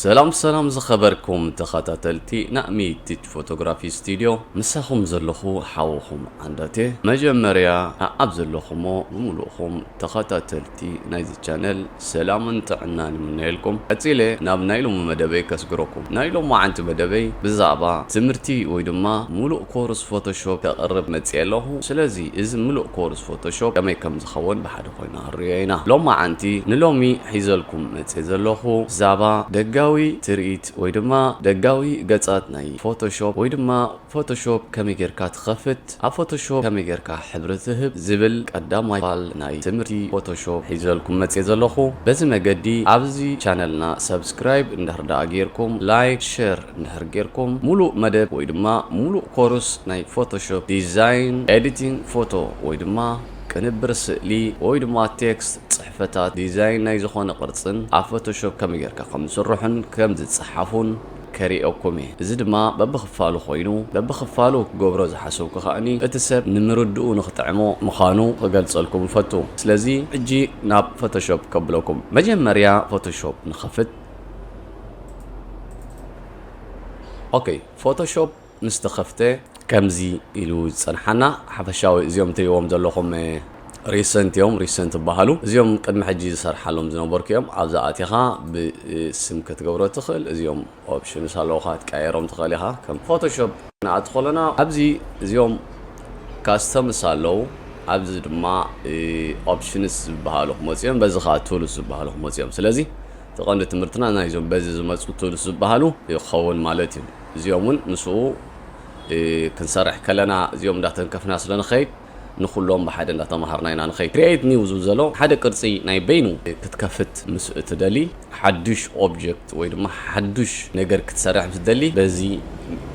ሰላም ሰላም ዝኸበርኩም ተኸታተልቲ ናእሚ ቲች ፎቶግራፊ ስቱዲዮ፣ ምሳኹም ዘለኹ ሓውኹም ዓንዳቴ። መጀመርያ ኣብ ዘለኹሞ ብምሉእኹም ተኸታተልቲ ናይዚ ቻነል ሰላምን ጥዕናን ይምነየልኩም። ቀጺለ ናብ ናይ ሎሚ መደበይ ከስግረኩም። ናይ ሎማዓንቲ መደበይ ብዛዕባ ትምህርቲ ወይ ድማ ሙሉእ ኮርስ ፎቶሾፕ ከቕርብ መጽየ ኣለኹ። ስለዚ እዚ ሙሉእ ኮርስ ፎቶሾፕ ከመይ ከም ዝኸውን ብሓደ ኮይና ክንርእዮ ኢና። ሎማዓንቲ ንሎሚ ሒዘልኩም መጽየ ዘለኹ ብዛዕባ ደጋዊ ትርኢት ወይ ድማ ደጋዊ ገጻት ናይ ፎቶሾፕ ወይ ድማ ፎቶሾፕ ከመይ ጌርካ ትኸፍት፣ ኣብ ፎቶሾፕ ከመይ ጌርካ ሕብሪ ትህብ ዝብል ቀዳማይ ክፋል ናይ ትምህርቲ ፎቶሾፕ ሒዘልኩም መጽየ ዘለኹ። በዚ መገዲ ኣብዚ ቻነልና ሰብስክራይብ እንድሕር ደኣ ጌርኩም፣ ላይክ፣ ሸር እንድሕር ጌርኩም፣ ሙሉእ መደብ ወይ ድማ ሙሉእ ኮርስ ናይ ፎቶሾፕ ዲዛይን፣ ኤዲቲንግ ፎቶ ወይ ድማ ቅንብር ስእሊ ወይ ድማ ቴክስት፣ ጽሕፈታት፣ ዲዛይን ናይ ዝኾነ ቅርጽን ኣብ ፎቶሾፕ ከመይ ጌርካ ከም ዝስርሑን ከም ዝጸሓፉን ከርእየኩም እየ። እዚ ድማ በብኽፋሉ ኮይኑ፣ በብኽፋሉ ክገብሮ ዝሓሰብኩ ከኣኒ እቲ ሰብ ንምርድኡ ንኽጥዕሞ ምዃኑ ክገልጸልኩም እፈቱ። ስለዚ ሕጂ ናብ ፎቶሾፕ ከብለኩም። መጀመርያ ፎቶሾፕ ንኸፍት። ኦኬ፣ ፎቶሾፕ ምስ ተኸፍተ ከምዚ ኢሉ ዝጸንሓና። ሓፈሻዊ እዚኦም ትሪእዎም ዘለኹም ሪሰንት እዮም፣ ሪሰንት ይበሃሉ። እዚኦም ቅድሚ ሕጂ ዝሰርሓሎም ዝነበርኩ እዮም። ኣብዛ ኣቲኻ ብስም ክትገብሮ ትኽእል። እዚኦም ኦፕሽንስ ኣለውኻ፣ ትቀያየሮም ትኽእል ኢኻ። ከም ፎቶሾፕ ንኣቲ ከለና ኣብዚ እዚኦም ካስተምስ ኣለዉ። ኣብዚ ድማ ኦፕሽንስ ዝበሃሉ ክመፁ እዮም። በዚ ከዓ ቱልስ ዝበሃሉ ክመፁ እዮም። ስለዚ እቲ ቀንዲ ትምህርትና ናይዞም በዚ ዝመፁ ቱልስ ዝበሃሉ ይኸውን ማለት እዩ። እዚኦም እውን ምስኡ ክንሰርሕ ከለና እዚኦም እንዳተንከፍና ስለ ንኸይድ ንኹሎም ብሓደ እንዳተማሃርና ኢና ንኸይድ። ክሪኤት ኒው ዝብል ዘሎ ሓደ ቅርፂ ናይ በይኑ ክትከፍት ምስ እትደሊ ሓዱሽ ኦብጀክት ወይ ድማ ሓዱሽ ነገር ክትሰርሕ ምስ ደሊ በዚ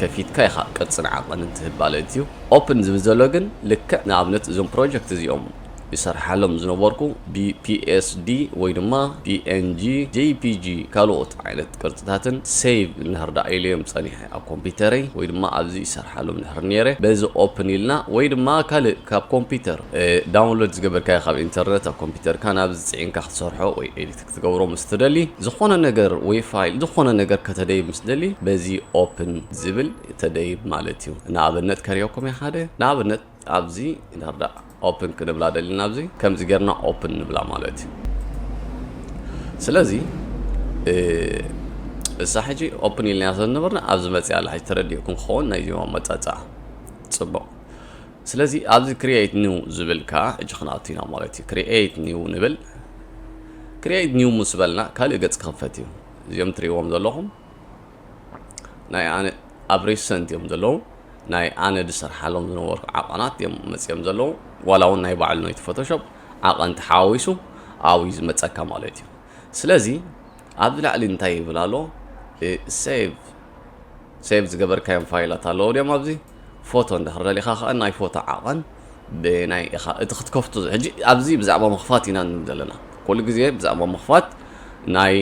ከፊትካ ኢኻ ቅርፅን ዓቐንን ትህብ ማለት እዩ። ኦፕን ዝብል ዘሎ ግን ልክዕ ንኣብነት እዞም ፕሮጀክት እዚኦም ይሰርሓሎም ዝነበርኩ ብፒኤስዲ ወይ ድማ ፒኤንጂ፣ ጄፒጂ ካልኦት ዓይነት ቅርፅታትን ሴቭ እንድሕር ደኣ ኢለዮም ፀኒሐ ኣብ ኮምፒውተረይ ወይ ድማ ኣብዚ ይሰርሓሎም እንድሕር ነይረ በዚ ኦፕን ኢልና ወይ ድማ ካልእ ካብ ኮምፒውተር ዳውንሎድ ዝገበርካዮ ካብ ኢንተርነት ኣብ ኮምፒውተርካ ናብዚ ፅዒንካ ክትሰርሖ ወይ ኤዲት ክትገብሮ ምስ ትደሊ ዝኾነ ነገር ወይ ፋይል ዝኾነ ነገር ከተደይብ ምስ ደሊ በዚ ኦፕን ዝብል ተደይብ ማለት እዩ። ንኣብነት ከርእየኩም እየ ሓደ ንኣብነት ኣብዚ እንድሕር ደኣ ኦፕን ክንብላ ደሊና ኣብዚ ከምዚ ጌርና ኦፕን ንብላ ማለት እዩ። ስለዚ እሳ ሕጂ ኦፕን ኢልናያ ስለ ዝነበርና ኣብዚ መፅያ ኣላ። ሕጂ ተረዲእኩም ክኸውን ናይዚኦም ኣመፃፅኣ ፅቡቕ። ስለዚ ኣብዚ ክሪኤት ኒው ዝብል ከዓ ሕጂ ክንኣቱ ኢና ማለት እዩ። ክሪኤት ኒው ንብል። ክሪኤት ኒው ምስ በልና ካልእ ገፅ ክኽፈት እዩ። እዚኦም ትሪእዎም ዘለኹም ናይ ኣነ ኣብ ሪሰንት እዮም ዘለዉ። ናይ ኣነ ዝሰርሓሎም ዝነበርኩ ዓቐናት እዮም መፅዮም ዘለዉ። ዋላ እውን ናይ ባዕሉ ናይቲ ፎቶሾፕ ዓቐን ተሓዋዊሱ ኣብኡ እዩ ዝመፀካ ማለት እዩ። ስለዚ ኣብዚ ላዕሊ እንታይ ይብል ኣሎ? ሴቭ ሴቭ ዝገበርካዮም ፋይላት ኣለዉ ድዮም ኣብዚ ፎቶ እንድሕር ደሊኻ ከኣ ናይ ፎቶ ዓቐን ብናይ ኢኻ እቲ ክትከፍቶ ሕጂ ኣብዚ ብዛዕባ ምኽፋት ኢና ንብል ዘለና። ኩሉ ግዜ ብዛዕባ ምኽፋት ናይ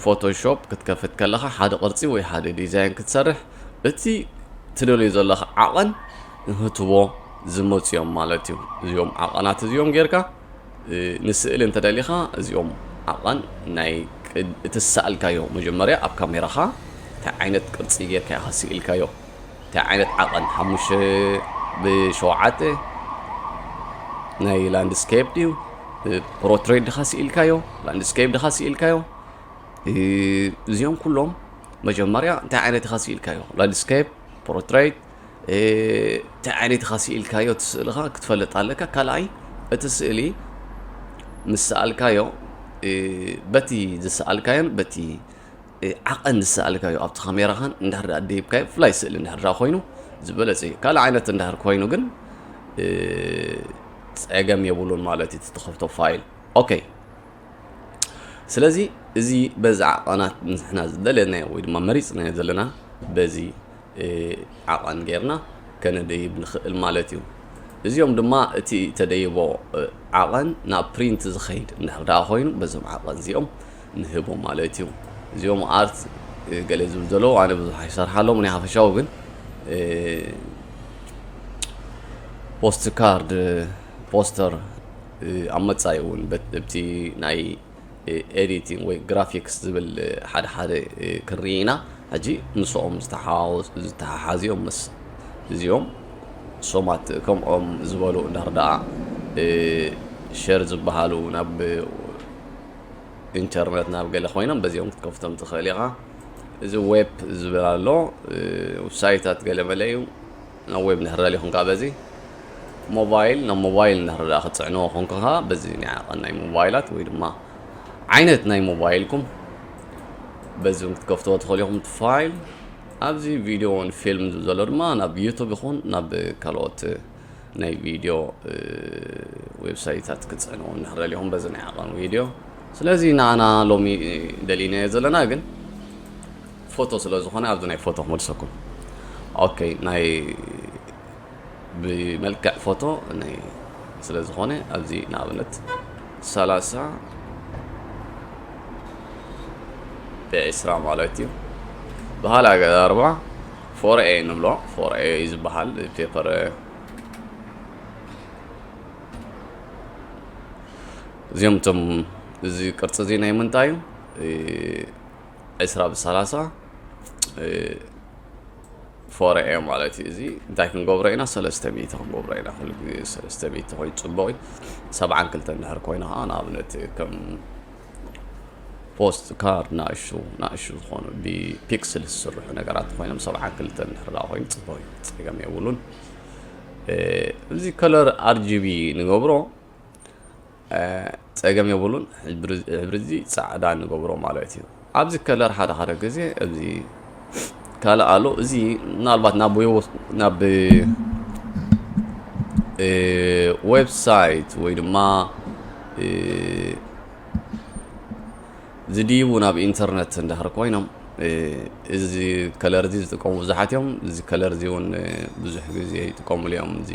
ፎቶሾፕ ክትከፍት ከለኻ ሓደ ቅርጺ ወይ ሓደ ዲዛይን ክትሰርሕ እቲ ትደልዮ ዘለኻ ዓቐን ንህትዎ ዝመጽዮም ማለት እዩ። እዚኦም ዓቐናት እዚኦም ጌርካ ንስእሊ እንተደሊኻ እዚኦም ዓቐን ናይ እቲ ዝሰኣልካዮ መጀመርያ ኣብ ካሜራኻ እንታይ ዓይነት ቅርጺ ጌርካ ኢኻ ስኢልካዮ እንታይ ዓይነት ዓቐን ሓሙሽተ ብሸውዓተ ናይ ላንድስኬፕ ድዩ ፖርትሬት ድኻ ስኢልካዮ ላንድስኬፕ ድኻ ስኢልካዮ እዚኦም ኩሎም መጀመርያ እንታይ ዓይነት ኢኻ ስኢልካዮ ላንድስኬፕ ፖርትሬት እንታይ ዓይነት ኢኻ ስኢልካዮ እቲ ስእልኻ ክትፈልጥ ኣለካ ካልኣይ እቲ ስእሊ ምስ ሰኣልካዮ በቲ ዝሰኣልካዮን በቲ ዓቐን ዝሰኣልካዮ ኣብቲ ካሜራኻን እንድሕር ደኣ ደይብካዮ ብፍላይ ስእሊ እንድሕር ደኣ ኮይኑ ዝበለጸ እዩ ካልእ ዓይነት እንድሕር ኮይኑ ግን ጸገም የብሉን ማለት እዩ ትኸፍቶ ፋይል ኦኬ ስለዚ እዚ በዚ ዓቐናት ንሕና ዝደለናዮ ወይ ድማ መሪፅናዮ ዘለና በዚ ዓቐን ጌርና ከነደይብ ንኽእል ማለት እዩ። እዚኦም ድማ እቲ ተደይቦ ዓቐን ናብ ፕሪንት ዝኸይድ እንድሕር ደኣ ኮይኑ በዞም ዓቐን እዚኦም ንህቦ ማለት እዩ። እዚኦም ኣርት ገለ ዝብል ዘለዉ ኣነ ብዙሕ ኣይሰርሓሎም ናይ ሓፈሻዊ ግን ፖስት ካርድ ፖስተር ኣብ መጻኢ እውን በቲ ናይ ኤዲቲንግ ወይ ግራፊክስ ዝብል ሓደ ሓደ ክንርኢ ኢና። ሕጂ ምስኦም ዝተሓሓዙ እዮም። ምስ እዚኦም ሶማት ከምኦም ዝበሉ እንዳር ደኣ ሸር ዝበሃሉ ናብ ኢንተርነት ናብ ገለ ኮይኖም በዚኦም ክትከፍቶም ትኽእል ኢኻ። እዚ ዌብ ዝብል ኣሎ፣ ዌብሳይታት ገለ መለ እዩ። ናብ ዌብ ንሕረል ይኹን ከዓ በዚ ሞባይል ናብ ሞባይል ንሕረዳ ክትፅዕንዎ ኮንኩ ከዓ በዚ ናይ ዓቐን ናይ ሞባይላት ወይ ድማ ዓይነት ናይ ሞባይልኩም በዚ እውን ክትከፍትዎ ትኽእሉ ኢኹም። ፋይል ኣብዚ ቪድዮን ፊልም ዝብል ዘሎ ድማ ናብ ዩቱብ ይኹን ናብ ካልኦት ናይ ቪድዮ ዌብሳይታት ክትፅዕንዎ ንሕረል ኢኹም በዚ ናይ ዓቐን ቪድዮ። ስለዚ ንኣና ሎሚ ደሊናዮ ዘለና ግን ፎቶ ስለ ዝኾነ ኣብዚ ናይ ፎቶ ክመልሰኩም። ኦኬ፣ ናይ ብመልክዕ ፎቶ ናይ ስለ ዝኾነ ኣብዚ ንኣብነት ሰላሳ ብዒስራ ማለት እዩ። ብሃል ኣገዳርባ ፎር ኤ ንብሎ። ፎር ኤ እዩ ዝበሃል ፔፐር። እዚኦም እቶም እዚ ቅርፂ እዚ ናይ ምንታይ እዩ? ዒስራ ብሰላሳ ፎር ኤ ማለት እዩ። እዚ እንታይ ክንገብሮ ኢና? ሰለስተ ሚእቲ ክንገብሮ ኢና። ኩሉ ግዜ ሰለስተ ሚእቲ ኮይኑ ፅቡቕ እዩ። ሰብዓን ክልተን እንድሕር ኮይና ከዓ ንኣብነት ከም ፖስት ካርድ ናእሹ ናእሹ ዝኾኑ ብፒክስል ዝስርሑ ነገራት ኮይኖም ሰብዓን ክልተን እንድሕር ደኣ ኮይኑ ፅቡቕ እዩ። ፀገም የብሉን። እዚ ከለር ኣር ጂ ቢ ንገብሮ ፀገም የብሉን። ሕብሪ እዚ ፃዕዳ ንገብሮ ማለት እዩ። ኣብዚ ከለር ሓደ ሓደ ግዜ እዚ ካልእ ኣሎ። እዚ ምናልባት ናብ ናብ ዌብሳይት ወይ ድማ ዝድይቡ ናብ ኢንተርነት እንድሕር ኮይኖም እዚ ከለር እዚ ዝጥቀሙ ብዙሓት እዮም። እዚ ከለር እዚ እውን ብዙሕ ግዜ ይጥቀሙሉ እዮም። እዚ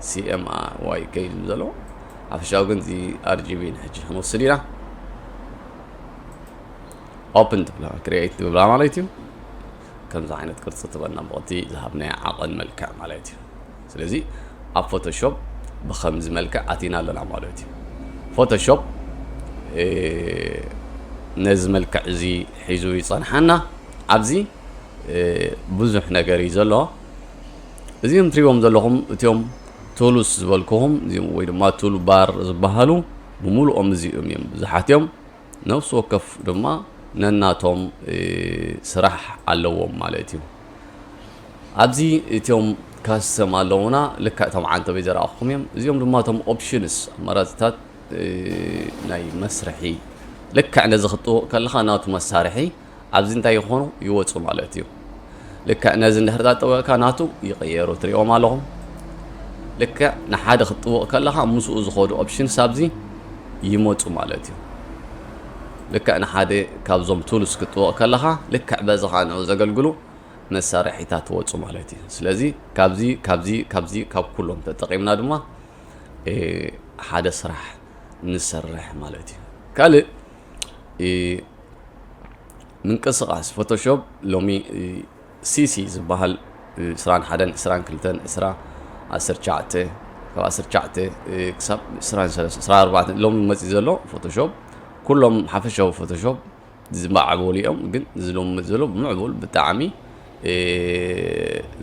ሲ ኤም ዋይ ከይ ዝብል ዘሎ ሓፈሻዊ ግን እዚ ኣር ጂ ቢ ንሕጂ ክንወስድ ኢና። ኦፕን ትብላ ክሪኤት ትብላ ማለት እዩ። ከምዚ ዓይነት ቅርፂ ትበና ብቕቲ ዝሃብናዮ ዓቐን መልክዕ ማለት እዩ። ስለዚ ኣብ ፎቶሾፕ ብኸምዚ መልክዕ ኣቲና ኣለና ማለት እዩ። ፎቶሾፕ ነዚ መልክዕ እዚ ሒዙ ይፀንሓና። ኣብዚ ብዙሕ ነገር እዩ ዘሎ። እዚኦም ትሪዎም ዘለኹም እቲኦም ቱሉስ ዝበልኩኹም እዚኦም ወይ ድማ ቱል ባር ዝበሃሉ ብምሉኦም እዚኦም እዮም ብዙሓት እዮም። ነፍሲ ወከፍ ድማ ነናቶም ስራሕ ኣለዎም ማለት እዩ። ኣብዚ እቲኦም ካስተም ኣለውና ልክዕ እቶም ዓንተበይ ዘረኣኹም እዮም። እዚኦም ድማ እቶም ኦፕሽንስ ኣማራፅታት ናይ መስርሒ ልክዕ ነዚ ክትጥውቕ ከለኻ ናቱ መሳርሒ ኣብዚ እንታይ ይኾኑ ይወፁ ማለት እዩ። ልክዕ ነዚ እንድሕር ጣጠወቕካ ናቱ ይቕየሩ ትሪኦም ኣለኹም። ልክዕ ንሓደ ክትጥውቕ ከለኻ ምስኡ ዝኸዱ ኦፕሽንስ ኣብዚ ይመፁ ማለት እዩ። ልክዕ ንሓደ ካብዞም ቱልስ ክትጥውቕ ከለኻ ልክዕ በዚ ከዓ ንዑ ዘገልግሉ መሳርሒታት ትወፁ ማለት እዩ። ስለዚ ካብዚ ካብዚ ካብዚ ካብ ኩሎም ተጠቒምና ድማ ሓደ ስራሕ ንሰርሕ ማለት እዩ። ካልእ ምንቅስቃስ ፎቶሾፕ ሎሚ ሲሲ ዝበሃል ዕስራን ሓደን ዕስራን ክልተን ዕስራ ዓሰርተ ትሽዓተ ካብ ዓሰርተ ትሽዓተ ክሳብ ዕስራን ሰለስተ ዕስራን ኣርባዕተን ሎሚ መፂ ዘሎ ፎቶሾፕ ኩሎም ሓፈሻዊ ፎቶሾፕ ዝማዕበሉ እዮም። ግን እዚ ሎሚ መፂ ዘሎ ብምዕቡል ብጣዕሚ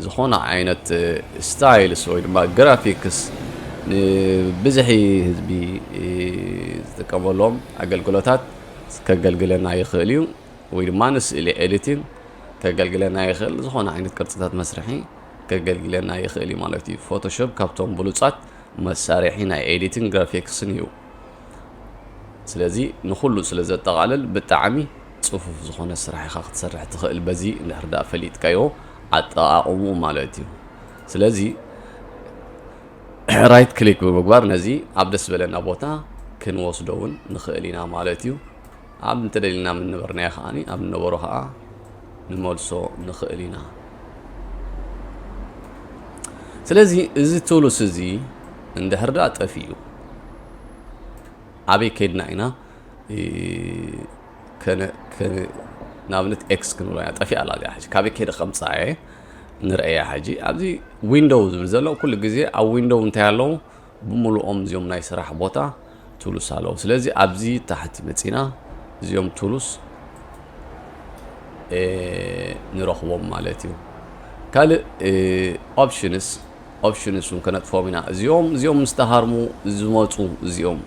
ዝኾነ ዓይነት ስታይልስ ወይ ድማ ግራፊክስ ንብዝሒ ህዝቢ ዝጥቀመሎም ኣገልግሎታት ከገልግለና ይኽእል እዩ። ወይ ድማ ንስእሊ ኤዲቲንግ ከገልግለና ይኽእል። ዝኾነ ዓይነት ቅርፅታት መስርሒ ከገልግለና ይኽእል እዩ ማለት እዩ። ፎቶሾፕ ካብቶም ብሉፃት መሳርሒ ናይ ኤዲቲንግ ግራፊክስን እዩ። ስለዚ ንኹሉ ስለ ዘጠቓልል ብጣዕሚ ፅፉፍ ዝኾነ ስራሕ ኢኻ ክትሰርሕ ትኽእል በዚ እንድሕር ደኣ ፈሊጥካዮ ኣጠቓቕምኡ ማለት እዩ። ስለዚ ራይት ክሊክ ብምግባር ነዚ ኣብ ደስ ዝበለና ቦታ ክንወስዶ እውን ንኽእል ኢና ማለት እዩ። ኣብ እንተደሊና ምንበርናዮ ከዓኒ ኣብ ንነበሮ ከዓ ንመልሶ ንኽእል ኢና። ስለዚ እዚ ቱሉስ እዚ እንድሕር ደኣ ጠፊኡ ኣበይ ከይድና ኢና ንኣብነት ኤክስ ክንብሎ ኢና ጠፊኣ ኣላ እዚኣ ሕጂ ካበይ ከይደ ከምፃ እየ ንረእያ ሕጂ ኣብዚ ዊንዶው ዝብል ዘሎ ኩሉ ግዜ ኣብ ዊንዶው እንታይ ኣለዉ ብምሉኦም እዚኦም ናይ ስራሕ ቦታ ቱሉስ ኣለዉ። ስለዚ ኣብዚ ታሕቲ መጺና እዚኦም ቱሉስ ንረኽቦም ማለት እዩ። ካልእ ኦፕሽንስ ኦፕሽንስ እውን ከነጥፎም ኢና። እዚኦም እዚኦም ምስ ተሃርሙ ዝመፁ እዚኦም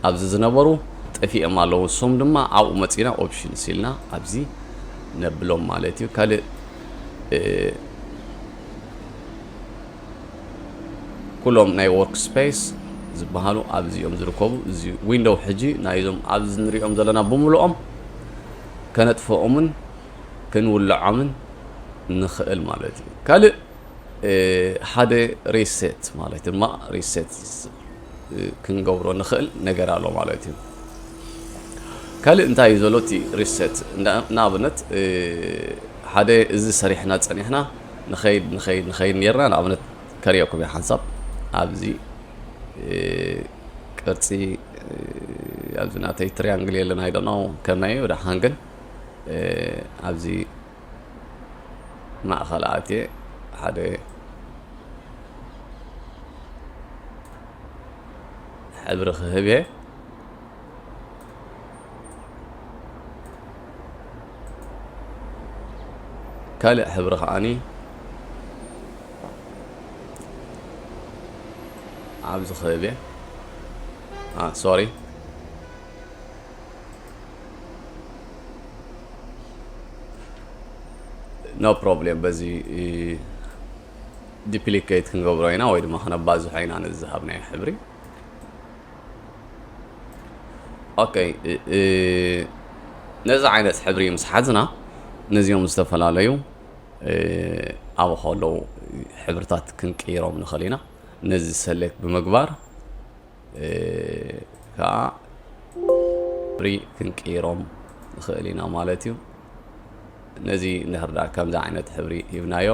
ኣብዚ ዝነበሩ ጠፊኦም ኣለዉ። እሶም ድማ ኣብኡ መፂና ኦፕሽንስ ኢልና ኣብዚ ነብሎም ማለት እዩ። ካልእ ኩሎም ናይ ወርክ ስፔስ ዝበሃሉ ኣብዚኦም ዝርከቡ እዚ ዊንዶው ሕጂ ናይዞም ኣብዚ ንሪኦም ዘለና ብምልኦም ከነጥፍኦምን ክንውልዖምን ንኽእል ማለት እዩ። ካልእ ሓደ ሪሴት ማለት ድማ ሪሴት ክንገብሮ ንኽእል ነገር ኣሎ ማለት እዩ። ካልእ እንታይ እዩ ዘሎ እቲ ሪሴት? ንኣብነት ሓደ እዚ ሰሪሕና ጸኒሕና ንኸይድ ንኸይድ ንኸይድ ኔርና ንኣብነት ከርእየኩም እየ ሓንሳብ ኣብዚ ቅርፂ ኣብዚ ናተይ ትሪያንግል የለን ኣይደኖ ከመይ ወደ ሓንግን ኣብዚ ማእኸል ኣትየ ሓደ ሕብሪ ክህብ እየ። ካልእ ሕብሪ ከዓኒ ኣብዚ ክህብ እየ። ሶሪ ኖ ፕሮብሌም። በዚ ዲፕሊኬት ክንገብሮ ኢና ወይ ድማ ክነባዝሖ ኢና ነዚ ዝሃብናዮ ሕብሪ። ኦኬ፣ ነዚ ዓይነት ሕብሪ ምስ ሓዝና ነዚኦም ዝተፈላለዩ ኣብ ከለዉ ሕብርታት ክንቅይሮም ንኽእል ኢና። ነዚ ሰሌክት ብምግባር ከዓ ሕብሪ ክንቅይሮም ንኽእል ኢና ማለት እዩ። ነዚ እንድሕር ደኣ ከምዚ ዓይነት ሕብሪ ሂብናዮ።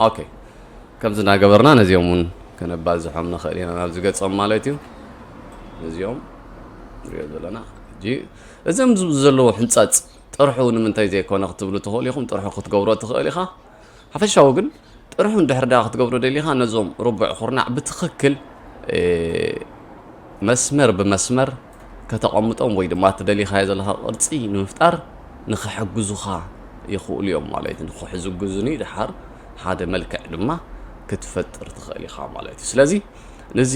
ኦኬ፣ ከምዚ እናገበርና ነዚኦም እውን ከነባዝሖም ንኽእል ኢና ናብዚ ገጾም ማለት እዩ። ነዚኦም ንሪኦ ዘለና ሕጂ እዞም ዝብሉ ዘለዉ ሕንጻጽ ጥርሑ ንምንታይ ዘይኮነ ክትብሉ ትኽእሉ ኢኹም። ጥርሑ ክትገብሮ ትኽእል ኢኻ። ሓፈሻዊ ግን ጥርሑ እንድሕር ደኣ ክትገብሮ ደሊኻ ነዞም ርቡዕ ኩርናዕ ብትኽክል መስመር ብመስመር ከተቐምጦም ወይ ድማ እቲ ደሊኻዮ ዘለኻ ቅርጺ ንምፍጣር ንኽሕግዙኻ ይኽእሉ እዮም ማለት እዩ። ንኽሕዝግዙኒ ደሓር ሓደ መልክዕ ድማ ክትፈጥር ትኽእል ኢኻ ማለት እዩ። ስለዚ ነዚ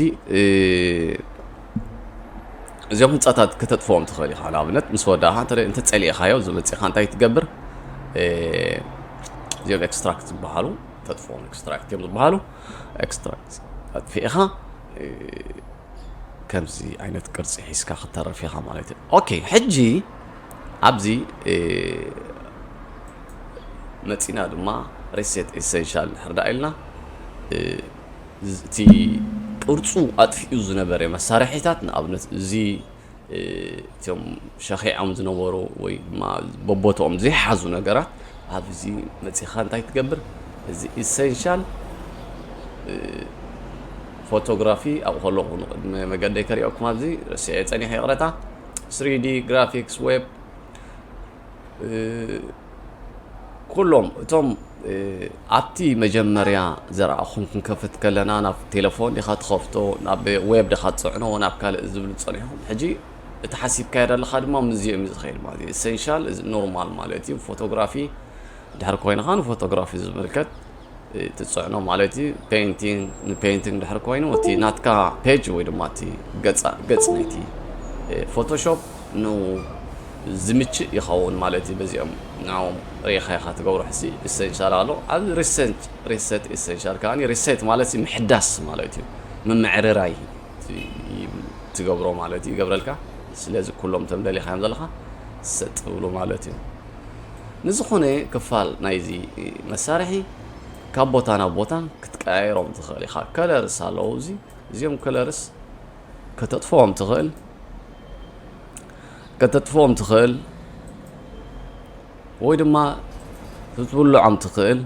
እዚኦም ህንፃታት ከተጥፍኦም ትኽእል ኢኻ። ንኣብነት ምስ ወዳእኻ እንተ እንተፀሊእኻዮ ዝመፅእኻ እንታይ ትገብር? እዚኦም ኤክስትራክት ዝበሃሉ ተጥፍኦም ኤክስትራክት እዮም ዝበሃሉ። ኤክስትራክት ኣጥፊእኻ ከምዚ ዓይነት ቅርፂ ሒዝካ ክተርፍ ኢኻ ማለት እዩ። ኦኬ፣ ሕጂ ኣብዚ መፂና ድማ ሪሴት ኤሰንሻል ንሕርዳ ኢልና እቲ ቅርፁ ኣጥፊኡ ዝነበረ መሳርሒታት ንኣብነት እዚ እቶም ሸኺዖም ዝነበሩ ወይ ድማ በቦትኦም ዘይሓዙ ነገራት ኣብዚ መፂኻ እንታይ ትገብር? እዚ ኢሰንሻል ፎቶግራፊ ኣብኡ ከለኹ ንቅድሚ መገደይ ከሪኦኩም ኣብዚ ረሲዐ ፀኒሐ ይቕረታ። ስሪዲ ግራፊክስ ዌብ ኩሎም እቶም ኣብቲ መጀመርያ ዘርኣኹም ክንከፍት ከለና ናብ ቴሌፎን ዲኻ ትኸፍቶ ናብ ዌብ ዲኻ ትፅዕኖ ናብ ካልእ ዝብል ዝፀኒሕኩም ሕጂ እቲ ሓሲብካዮ ዘለኻ ድማ ምስዚኦም እዩ ዝኸይድ ማለት እዩ። ኢሰንሻል ኖርማል ማለት እዩ። ፎቶግራፊ ድሕር ኮይንኻ ንፎቶግራፊ ዝምልከት ትፅዕኖ ማለት እዩ። ፔይንቲንግ ንፔይንቲንግ ድሕር ኮይኑ እቲ ናትካ ፔጅ ወይ ድማ እቲ ገፃ ገፅ ናይቲ ፎቶሾፕ ን ዝምችእ ይኸውን ማለት እዩ። በዚኦም ንዕኦም ሪኢኻ ኢኻ ትገብሮ። ሕዚ ኢሰንሻል ኣሎ ኣብዚ ሪሰት ኢሰንሻል ከዓ ሪሴት ማለት ምሕዳስ ማለት እዩ። ምምዕርራይ ትገብሮ ማለት እዩ ይገብረልካ። ስለዚ ኩሎም እቶም ደሊኻዮም ዘለኻ ሰጥ ብሉ ማለት እዩ። ንዝኾነ ክፋል ናይዚ መሳርሒ ካብ ቦታ ናብ ቦታ ክትቀያየሮም ትኽእል ኢኻ። ከለርስ ኣለዉ እዚ እዚኦም ከለርስ ከተጥፍኦም ትኽእል ከተጥፍኦም ትኽእል ወይ ድማ ክትብልዖም ትኽእል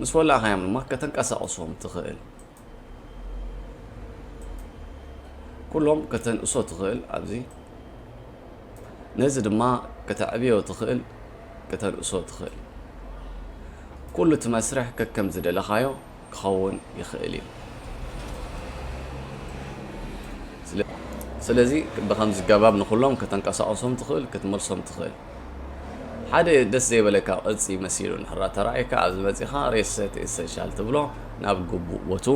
ምስ ወላእኻዮም ድማ ከተንቀሳቕሶም ትኽእል። ኩሎም ከተንእሶ ትኽእል ኣብዚ። ነዚ ድማ ከተዕብዮ ትኽእል፣ ከተንእሶ ትኽእል። ኩሉ እቲ መስርሕ ከከም ዝደለኻዮ ክኸውን ይኽእል እዩ። ስለ-፣ ስለዚ ብኸምዚ ገባብ ንኹሎም ከተንቀሳቕሶም ትኽእል፣ ክትመልሶም ትኽእል። ሓደ ደስ ዘይበለካ ቅርጺ መሲሉ እንድሕር ተራእየካ ኣብዚ መጺኻ ሬሴት ኤሰንሻል ትብሎ ናብ ግቡእ ቦቱ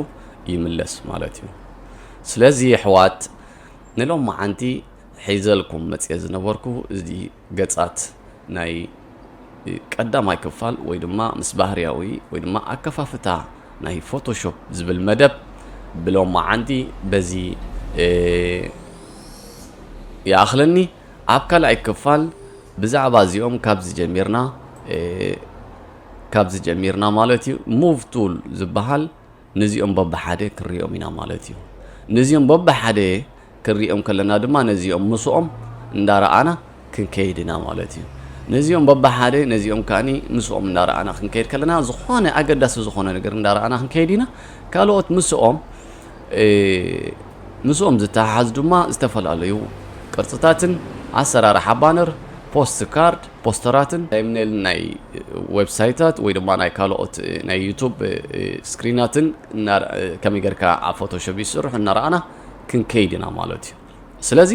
ይምለስ ማለት እዩ። ስለዚ ኣሕዋት ንሎም መዓንቲ ሒዘልኩም መጽየ ዝነበርኩ እዚ ገጻት ናይ ቀዳማይ ክፋል ወይ ድማ ምስ ባህርያዊ ወይ ድማ ኣከፋፍታ ናይ ፎቶሾፕ ዝብል መደብ ብሎም መዓንቲ በዚ ይኣኽለኒ። ኣብ ካልኣይ ክፋል ብዛዕባ እዚኦም ካብዚ ጀሚርና ካብዚ ጀሚርና ማለት እዩ ሙቭ ቱል ዝበሃል ነዚኦም በብሓደ ክንሪኦም ኢና ማለት እዩ። ነዚኦም በብሓደ ክንሪኦም ከለና ድማ ነዚኦም ምስኦም እንዳረኣና ክንከይድ ኢና ማለት እዩ። ነዚኦም በብሓደ ነዚኦም ከኣኒ ምስኦም እንዳረኣና ክንከይድ ከለና ዝኾነ ኣገዳሲ ዝኾነ ነገር እንዳረኣና ክንከይድ ኢና። ካልኦት ምስኦም ምስኦም ዝተሓሓዝ ድማ ዝተፈላለዩ ቅርፅታትን ኣሰራርሓ ባነር፣ ፖስት ካርድ፣ ፖስተራትን ታይምኔል ናይ ዌብሳይታት ወይ ድማ ናይ ካልኦት ናይ ዩቱብ ስክሪናትን ከመይ ጌርካ ኣብ ፎቶሾፕ ይስርሑ እናረኣና ክንከይድ ኢና ማለት እዩ። ስለዚ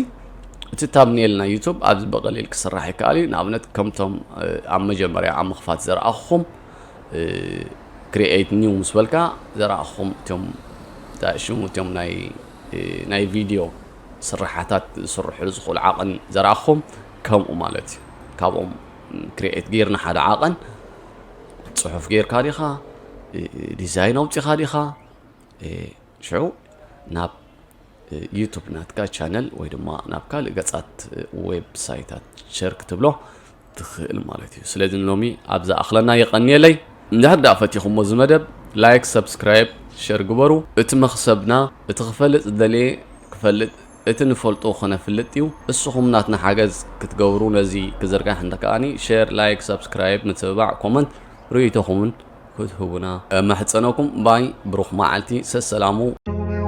እቲ ታምኔል ናይ ዩቱብ ኣብዚ ብቐሊል ክስራሕ ይከኣል እዩ። ንኣብነት ከምቶም ኣብ መጀመርያ ኣብ ምኽፋት ዘረኣኹኹም ክሪኤት ኒው ምስ በልካ ዘረኣኹኹም እቶም ሽሙ እቶም ናይ ቪድዮ ስራሓታት ዝስርሕሉ ዝኽእሉ ዓቐን ዘረኣኹኹም ከምኡ ማለት እዩ። ካብኦም ክሪኤት ጌርና ሓደ ዓቐን ፅሑፍ ጌርካ ዲኻ፣ ዲዛይን ኣውፂኻ ዲኻ፣ ሽዑ ናብ ዩቱብ ናትካ ቻነል ወይ ድማ ናብ ካልእ ገፃት ዌብ ሳይታት ሸር ክትብሎ ትኽእል ማለት እዩ። ስለዚ ንሎሚ ኣብ ዝኣኽለና የቐንየለይ። እንድሕር ደኣ ፈቲኹሞ እዚ መደብ ላይክ፣ ሰብስክራይብ፣ ሸር ግበሩ። እቲ መኽሰብና እቲ ክፈልጥ ዝደለየ ክፈልጥ እቲ ንፈልጦ ክነፍልጥ እዩ። እስኹም ናትና ሓገዝ ክትገብሩ ነዚ ክዝርጋሕ እንተከኣኒ ሸር፣ ላይክ፣ ሰብስክራይብ፣ ምትብባዕ፣ ኮመንት ርእይቶኹምን ክትህቡና እምሕጸነኩም። ባይ ብሩኽ መዓልቲ ሰሰላሙ።